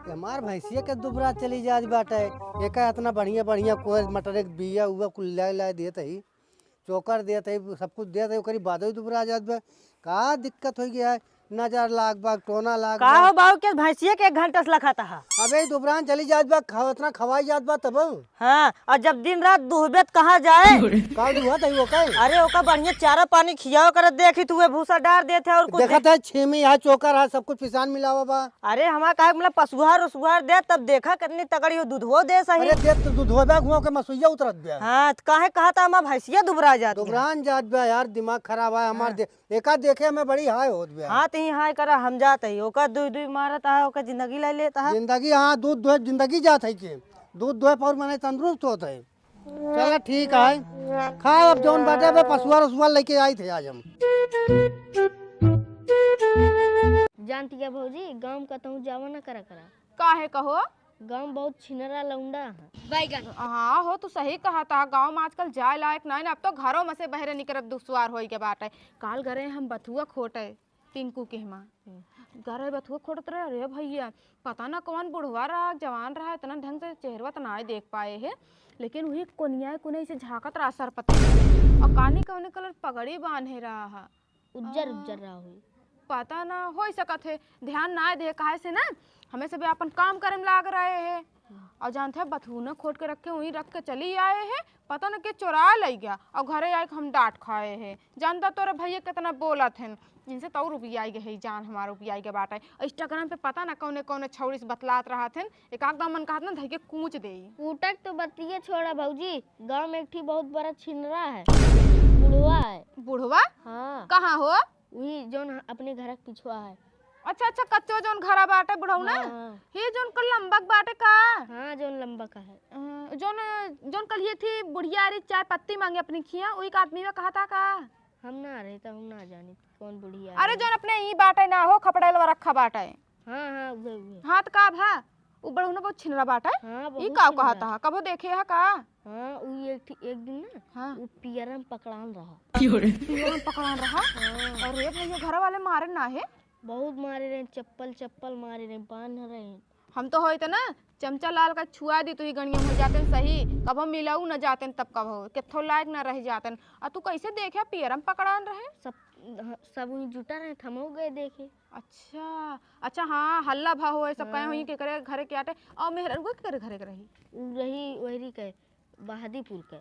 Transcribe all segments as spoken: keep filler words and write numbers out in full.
हमार भैंसिया के दुबरा चली जात बाटे। एका इतना बढ़िया बढ़िया कोयर मटर एक बिया उआ कुल लाए लाए देत ही, चोकर देत ही, सब कुछ देत ही, ओकरी बादो ही दुबरा जात बा। का दिक्कत होइ गया है? नजर लाग बा, टोना लाग का बा। हो बाबू के भैंसिया के एक घंटा से लखाता है? अबे दुबरान चली जात बा, खाओ इतना खवाई जात बा तब। हाँ, और जब दिन रात दुहबे त कहाँ जाए? का दुहत है वो का? अरे ओका बढ़िया चारा पानी खियाओ कर, देखी तू भूसा डार देत है और कुछ देखत है छेमी है, चोकर है, सब कुछ पिसान मिलावा बा। अरे हमार काहे मतलब पसुहार उसुहार दे, तब देखा कितनी तगड़ी हो, दूधवो दे सही। अरे देत तो दूधवो बा, हुआ के मसुइया उतरत बा। हाँ, त काहे कहता हमार भैंसिया दुबरा जात है? दुबरान जात बा यार, दिमाग खराब है हमार। हाँ। दे, एका देखे में बड़ी हाय होत बा। हाँ, त ही हाय करा, हम जात है, ओका दुई दुई मारत है, ओका जिंदगी ले लेता है। जिंदगी, हाँ, दूध दुहे जिंदगी जात है के, दूध दुहे पर मने तंदुरुस्त होत है। चला ठीक है, खाओ अब जौन बाटे बे, पसुआ रसुआ लेके आई थे आज हम। जानती है भौजी, गाँव में कतहूँ जावा ना करा करा। काहे कहो? गाँव में बहुत छिनरा लौंडा है। हाँ हो, तू सही कहत हा, गाँव में आजकल जाए लायक नाहीं ना, अब तो घरों में से बहरे निकरब दुश्वार होई के बाटे। काल गए हम बथुआ खोटे, टिंकू के हिमा। हम्म। गरे बथुआ खोटत रहे, अरे भैया, पता ना कौन बुढ़वा रहा, जवान रहा, इतना ढंग से चेहरवा त नाय देख पाए है, लेकिन वही कोनिया कोने से झांकत रहा सर पता। और कानी कौने कलर पगड़ी बांधे रहा है। उज्जर, आ, उज्जर रहा हुई। पता ना, हो सकत है, ध्यान ना दे, काहे से ना, हमें सब अपन काम करे में लाग रहे है। हम्म। और जानते हैं, बथुआ खोट के रख के वहीं रख के चली आए है, पता ना के चोरा ले गया और घरे आए के हम डांट खाए है। जानता तोरे भैया कितना बोलत हैं, इनसे तो और उबियाई गए है जान, हमार उबियाई के बाटे। और Instagram पे पता ना कौने कौने छौड़ी से बतलात रहत हैं, एक आध दामन कहत ना धई के कूच देई। कूटक तो बतिये छोड़ा भौजी, गाँव में एक ठी बहुत बड़ा छिनरा है, बुढ़वा है। बुढ़वा? हाँ। कहाँ हो? वही जौन अपने घर के पिछुआ है। अच्छा, अच्छा, कच्चो जौन घरा बाटे बुढ़ऊ ना? हाँ, हाँ। ही जौन कल लंबक बाटे का? हाँ, जौन लंबक है। अ, जौन, जौन कल ये थी बुढ़िया री चाय पत्ती मांगे अपनी खिया, वही का आदमी में कहा था का? हम ना रहे तो हम ना जानी कौन बुढ़िया अरे है। जौन अपने ई बाटे ना हो, खपड़ेलवा रखा बाटे। हाँ, हाँ, उहे, उहे। हाँ, त का भा? उ बुढ़ऊ ना बहुत छिनरा बाटे। हाँ, ई बहुत का छिनरा। कहा था? कबो देखे है का? हाँ, उ एक ठी-, एक दिन ना, हाँ। उ पियरा में पकड़ान रहा। पियरा में पकड़ान रहा? हाँ। अरे भैया, घर वाले मारे ना है? बहुत मारे रहे, चप्पल, चप्पल मारे रहे, बांध रहे। हम तो होइत ना, चमचा लाल का छुआ दी, तू ही गणिया हो जाते सही, कबो मिलाऊ न जाते तब कबो, केथो लायक न रह जाते। आ तू कैसे देखे पियरा में पकड़ान रहे? सब, हाँ, सब वहीं जुटा रहे, थमऊ गए देखे। अच्छा, अच्छा, हाँ, हल्ला भा होए, सब कहे हाँ। होई केकरे घरे के आटे, और मेहररुआ केकरे घरे के रही? उ रही वहरी के, बहादीपुर के।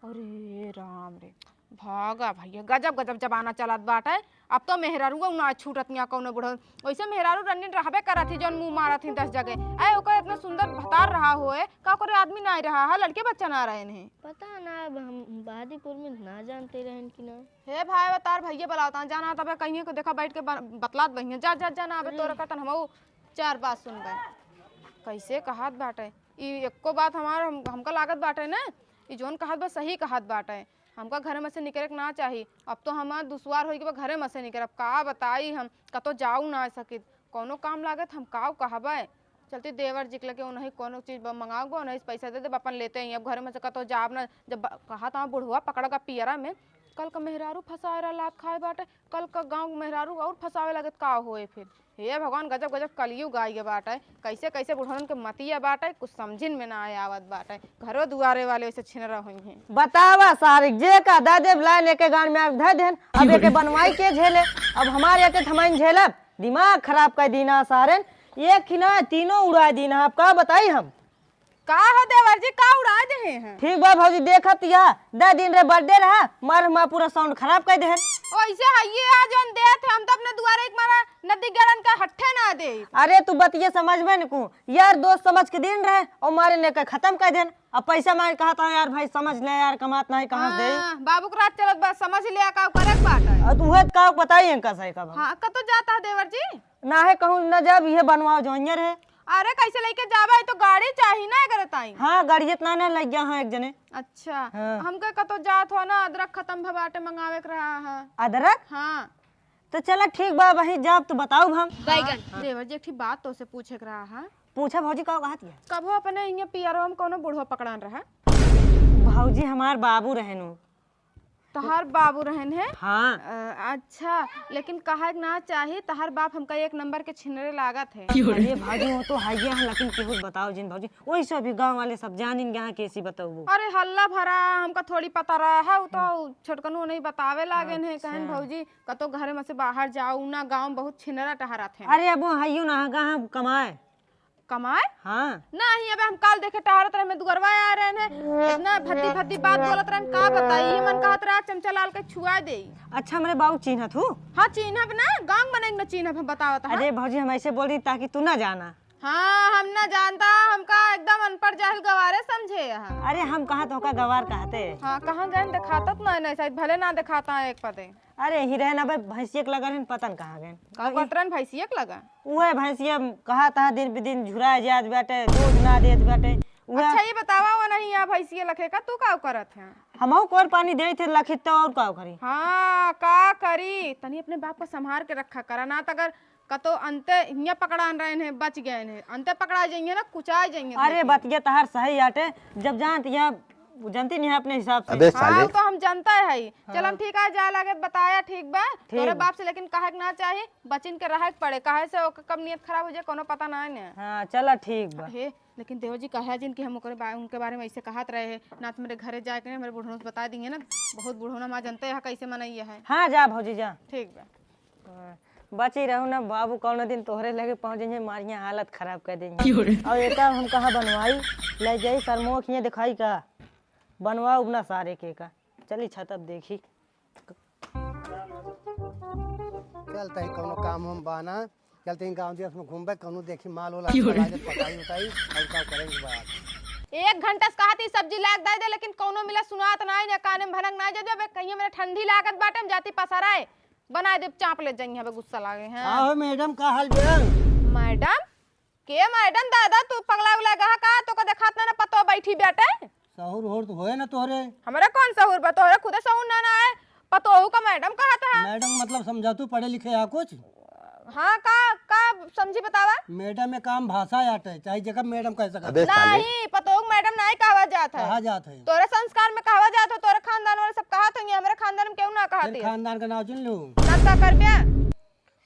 अरे राम रे, भागा भैया, गजब गजब जमाना चलत बाटे। अब तो मेहरारू ना छूटत हियाँ कौनो बुढ़ऊ। वैसे मेहरारू रंडीन रहबे करत ही, जौन मुँह मारत ही दस जगह। ऐ ओकर इतना सुंदर भतार रहा होए, का ओकरे आदमी ना रहा है, लड़के बच्चा ना रहे हैं। पता ना, अब हम बहादीपुर में ना जानते रहन कि ना। हे भाई, बता भैया बुलावता, जाना तबे कहीं को देखा बैठ के ब-, बतलात बहिया। जा, जा, जा ना, अबे अरे। तोरा करतन हमहू चार बात सुनबे। कैसे कहत बाटे, ई एको बात हमार, हम, हमका लागत बाटे ना, ई जौन कहत बा सही कहत बाटे। हमका घरे में से निकरे के ना चाही। अब तो हमार दुश्वार होई के बा घरे में से निकरब। का बताई हम, कतो जाऊ ना सकित। कौनो काम लागत हम काऊ कहबे। चलती देवर जी के लगे उन्हीं कौनो चीज ब-, मंगाऊ बा, उन्हीं से पैसा दे देब, अपन लेते ही। अब घरे में से कतो जाब ना। जब ब-, कहा था बुढ़वा पकड़ का पियरा में, कल का मेहरारू फंसाए रहा लात खाए बाटे, कल का गाँव के मेहरारू और फंसावे लागत का होए फिर। हे भगवान, गजब गजब कलयुग आइ गए बाटे। कैसे कैसे बुढ़वन के मतिया बाटे, कुछ समझिन में ना आवत बाटे। घरो दुआरे वाले वैसे छिनरा होइहैं। बतावा सारे, जे का दे देब लाइन एके गान में आग धर देन। अब एके बनवाई के झेले, अब हमारे एके थमाइन झेलब। दिमाग खराब कर दीना सारेन, एक ही ना तीनों उड़ा दीना। अब का बताई हम? का हो देवर जी, का उड़ा देहे हैं? ठीक बा भौजी, देखत या, दस दिन रे birthday रहा, मार हमार पूरा sound खराब कर देहे। ओइसे हइये आ जौन देत है, हम तो अपने दुआरे एक मारा नदी गड़न का हट्ठे ना दे। अरे तू बतिये समझ में न को, यार दोस्त समझ के दिन रहे और मारे ने के खत्म कर देन। अब पैसा मांगे कहा था यार भाई समझ ले यार, कमात नहीं कहाँ से दे। हाँ, बाबू के राज चलत बा, समझ लिया का करे के बात है। अब तू है का बताई इनका सही का। हाँ, कतो जाता है देवर जी? ना है कहूँ ना जब ये बनवाओ जौनियर है। अरे कैसे लेके जाबा, ई तो गाड़ी चाही ना एकरे ताई। हाँ, गाड़ी इतना ना लग गया, हाँ, एक जने। अच्छा, हाँ। हमके कतो जात हो ना, अदरक खत्म भ बाटे, मंगावे के रहा है। अदरक? हाँ। तो चला ठीक बा, वही जाब तो बताऊ हम। बैगन। हाँ। देवर जी, एक ठी बात तोसे पूछे के रहा है। पूछा भौजी, का कहत है? कबो अपने इहाँ पियरवा में कौनो बुढ़वा पकड़ान रहा? भौजी, हमार बाबू रहनु। तोहार बाबू रहन है? हाँ। अ, अच्छा, लेकिन कहे के ना चाही, तोहार बाप हमका एक नंबर के छिनरे लागत है। अरे भौजी, वो तो हइये है, लेकिन केहू बताओ जिन भौजी, वही सब भी गाँव वाले सब जानिन, यहाँ कैसी बताऊ। अरे हल्ला भरा, हमका थोड़ी पता रहा है, वो तो छोटकनू नहीं बतावे लागेन है, कहन अच्छा। भौजी कतो घरे में से बाहर जाओ ना, गाँव में बहुत छिनरा टहरत है। अरे अब वो हइयो ना, कहाँ कमाए? कमाए? हाँ। नहीं, अबे हम काल देखे टहरत रहे, मैं दुगरवा आ रहे हैं, इतना भद्दी भद्दी बात बोलत रहे, का बताई, ये मन कहत रहा चमचा लाल के छुआ दे। अच्छा, हमरे बाबू चिन्हत हूँ? हाँ, चिन्हब ना, गाँव बने न चिन्हब, हम बतावत हाँ। अरे भौजी, हम ऐसे बोल रही ताकि तू ना जाना। हाँ, हम ना जानता, हमका एकदम अनपढ़ जाहिल गवारे समझे यहाँ। अरे हम कहाँ तो का गवार कहते? हाँ, कहाँ गए दिखाता तो ना, नहीं, शायद भले ना दिखाता है एक पदे। अरे, ही रहन अबे, भैंसिया के लगा रहन, पता न कहाँ गए। का कहत रहन भैंसिया के लगा? उहे भैंसिया कहा तहा दिन पे दिन झुरा जात बाटे, दूध ना देत बाटे। उहे अच्छा, ये बतावा, वो नहीं यहाँ भैंसिया लखे का, तू का करत है? हमहू कोर पानी देत है लखित, तो और का करी? हाँ, का करी? तनी अपने बाप को संभार के रखा करा, ना तो अगर कतो अंते हियाँ पकड़ान रहे हैं, बच गए हैं, अंते पकड़ा जाइए ना, कुचाए जाइए अरे, देखिए। बतिया तहार सही आटे, जब जानत यहाँ उ जनती नहीं है अपने हिसाब से। अबे हाँ, साले। उ तो हम जनता है। चल, हम हाँ। ठीक है, जाए लागे बताया, ठीक बा। ठीक तोरे बा। बाप से लेकिन कहे के ना चाही, बचिन के रहे के पड़े, काहे से ओकर कब नियत खराब हो जाए, कोनो पता ना है ने। हाँ, चला ठीक बा। हे, लेकिन देवर जी कहे जिन कि हम ओकरे बा-, उनके बारे में ऐसे कहत रहे हैं, ना तो मेरे घरे जाए के नहीं, मेरे बुढ़नो से बता देंगे ना, बहुत बुढ़ौना माँ जनते है कैसे मनई है। हाँ, जा भौजी जा। ठीक बा। हाँ, बची रहू ना बाबू, कौनो दिन तोहरे लगे पहुँच जाइए, मारिया हालत खराब कर देंगे। क्यों रे? और एका हम कहाँ बनवाई, ले जाई सरमोख हियाँ दिखाई का, बनवा उबना सारे के का। चली छत अब देखी। चल तही कौनो काम हम बाना, चल तही गाँव देश में घूमबे, कौनो देखी माल वाला क्यों रे? चला दे, पटाई उटाई, और का करेंगे बात। एक घंटा से कहत ही सब्जी लाग दे दे, लेकिन कौनो मिला सुनात ना है, काने में भनक ना दे दे, कहिए मेरे ठंडी लागत बाटे, हम जाती पसराए। बनाए देब, चाप ले जाइए, हमें गुस्सा लागे हैं। का हो मैडम, का हाल बा? मैडम? के मैडम दादा, तू पगला उगला गहा का? तोका देखात ना, ना पतो बैठी बाटे। सहूर होर तो होए ना तोहरे। हमरे कौन सहूर बा? तोहरे खुदे सहूर ना, ना आए। पतोहू का मैडम कहत है। मैडम मतलब समझा तू, पढ़े लिखे है कुछ? हाँ, का, का समझी बतावा? मैडम एक आम भाषा आटे, चाहे जेकर मैडम कह सकत। अबे साले। नहीं, पतोहू मैडम नहीं कहवा जात है। कहा जात है? तोरे संस्कार में कहवा जात है, तोरे खानदान वाले सब कहत होंगे, हमरे खानदान में केहू ना कहत फिर है। खानदान का नाम सुन लू। तब का करबे?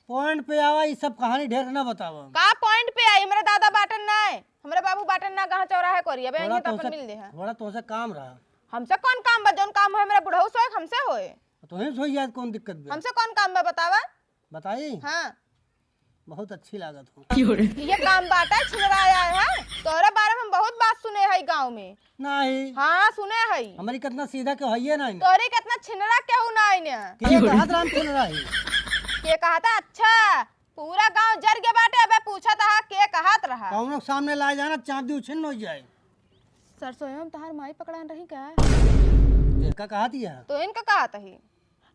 Point पे आवा, ई सब कहानी ढेर ना बतावा। का point पे आई? हमरे दादा बाटन ना है, हमरे बाबू बाटन ना, कहाँ चौराहे कोरी, अबे थोड़ा यहीं तो अपन तोसे, मिल दे है। थोड़ा तोसे काम रहा। हमसे कौन काम बा? जौन काम है मेरा बुढ़ऊ सोए, हमसे होए। तो ही सोई याद कौन दिक्कत बा? हमसे कौन काम बा बतावा? बताई? हाँ। बहुत अच्छी लागत हो। ये काम बाटे छिनराया है। तोहरे बारे में हम बहुत बात सुने है गाँव में। नहीं। हाँ, सुने है। हमारी कितना सीधा के हइये नहीं। तोहरे कितना छिनरा केहू नहीं ने। के कहत राम छिनरा है? के कहत? अच्छा, पूरा गाँव जर के बाटे। अबे पूछत हा, के कहत रहा? कौनो के सामने लाए जाना, चांदी उछिन्न हो जाए। सरसों में तहार माई पकड़ान रही का? के का कहत ही है? तो इनका कहत ही।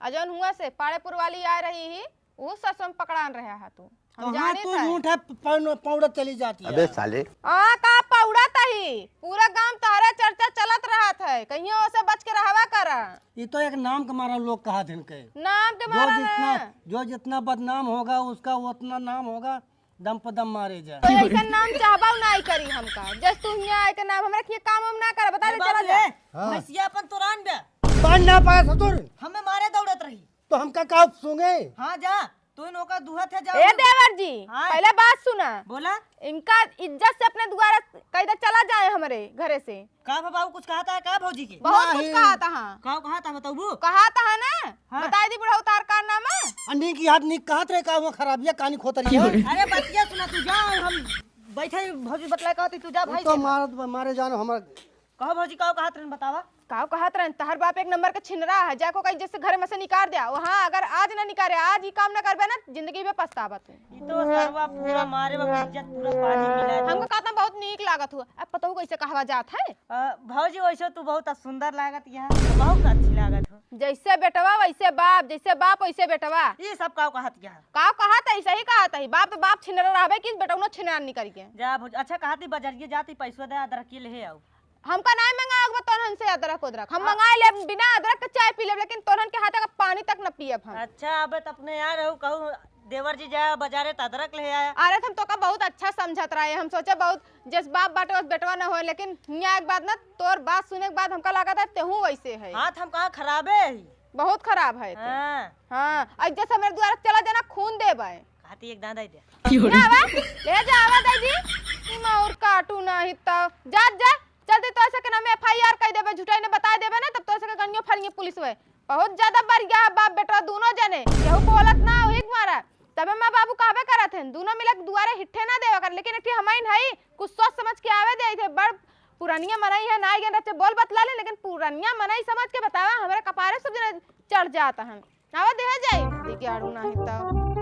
आ जौन हुआ से पाड़ेपुर वाली आ रही ही, ऊ सरसों में पकड़ान रहा है तू। हम कहाँ जाने तू था। झूठ है, प-, पौन-, पौड़त चली जाती है। अबे साले। आ, का पौड़त ही? पूरा गांव तहरे चर्चा चलत रहत है, कहियो ओसे बच के रहवा करा। ई तो एक नाम के मारा लोग कहत हैं के। नाम के जो मारा जितना, ना। जो जितना बदनाम होगा, उसका उतना नाम होगा, दम पर दम मारे जा। तो ऐसा नाम चाहबा नहीं करी हमका, जस तू हियाँ आए के नाम हमरा के काम हम ना कर, बता ए दे, चला बाबू जा। रे, हाँ। भैंसिया अपन तोरान बे। बांध ना पाया ससुर। हमें मारे दौड़त रही। तो हमका का सूंघे? हाँ, जा, तू इन ओका दुहत है, जा। ए देवर जी, हाँ। पहले बात सुना। बोला। इनका इज्जत से अपने दुआरा कह दे, चला जाए हमरे घरे से। का बा बाबू, कुछ कहत है का भौजी के? बहुत कुछ नहीं। कहत है। का कहत है, बताबू? कहत है ना, हाँ। बताई दी बुढ़ऊ तार कारनामा। आ नीक याद नीक कहत रहे, का हुआ खराबिया कहानी खोत रही है? अरे बतिया सुना, तू जा, हम बैठे भौजी बतला कहत ही, तू जा भाई तो से। मारत बा, मारे जानो हमर। कहो भौजी, का कहत रहन बतावा। का कहत रहन, तहर बाप एक नंबर के छिनरा है, जाको कही जैसे घर में से निकाल दिया। वहाँ अगर आज ना निकाले, आज ही काम ना करबे ना, जिंदगी में पछतावा तू। ई तो सरवा पूरा मारे बा, इज्जत पूरा पानी मिला दे। हमको कहता बहुत नीक लागत हुआ। अब पतोहू कैसे कहवा जात है? अ, भौजी वैसे तू बहुत सुंदर लागत यहाँ, बहुत अच्छी लागत हो। जैसे बेटवा वैसे बाप, जैसे बाप वैसे बेटवा। ई सब का कहत यहाँ? का कहत है, सही कहत है। बाप तो बाप छिनरा रहबे की, बेटौनो छिनरा निकल के। जा भौजी, अच्छा कहती बजरिए जाती पैसवा दे अदरक के ले आओ। हमका नाय मंगाओ बा तोहन से अदरक उदरक। हम हाँ। मंगाए लेब, बिना अदरक के चाय पी लेब, लेकिन तोहन के हाथ का पानी तक न पियब हम। अच्छा, अब त अपने यार हो, कहू देवर जी जाए बाजारे त अदरक ले आया। अरे, हम तोका बहुत अच्छा समझत रहे, हम सोचे बहुत जस बाप बाटे वस बेटवा न होए, लेकिन हियाँ एक बात ना, तोर बात सुने के बाद हमका लागत है तेहू वैसे है। हाथ हम कहाँ खराबे है? बहुत खराब है ते। हाँ। हाँ, अइजे से हमरे दुआरे चला जाना, खून देबे। काटी एक दाँत दे। ना आवा, ले जा, आवा दे दी। ई माउर काटू नाही तो। जा, जा, चल दे, तोसे के नामे FIR कइ देबे, झुठाई ने बताइ देबे ना, तब तोसे के गनियो फरिये पुलिस वे। बहुत ज्यादा बढ़ गया है बाप बेटा दूनो जने, केहू बोलत ना, वही के मारा। तबे माँ बाबू कहबे करत हैं, दूनो मिलक दुआरे हिट्ठे ना देवे कर, लेकिन एक ठे हमइन हई, कुछ सोच समझ के आवे दे थे, बड़ पुरनिया मनई है, ना ज्ञान रचे बोल बतला ले, लेकिन पुरनिया मनई समझ के बतावा, हमरे कपारे सब जने चढ़ जात हन। आवा देहा जाई, बिगाड़ू नाही तो।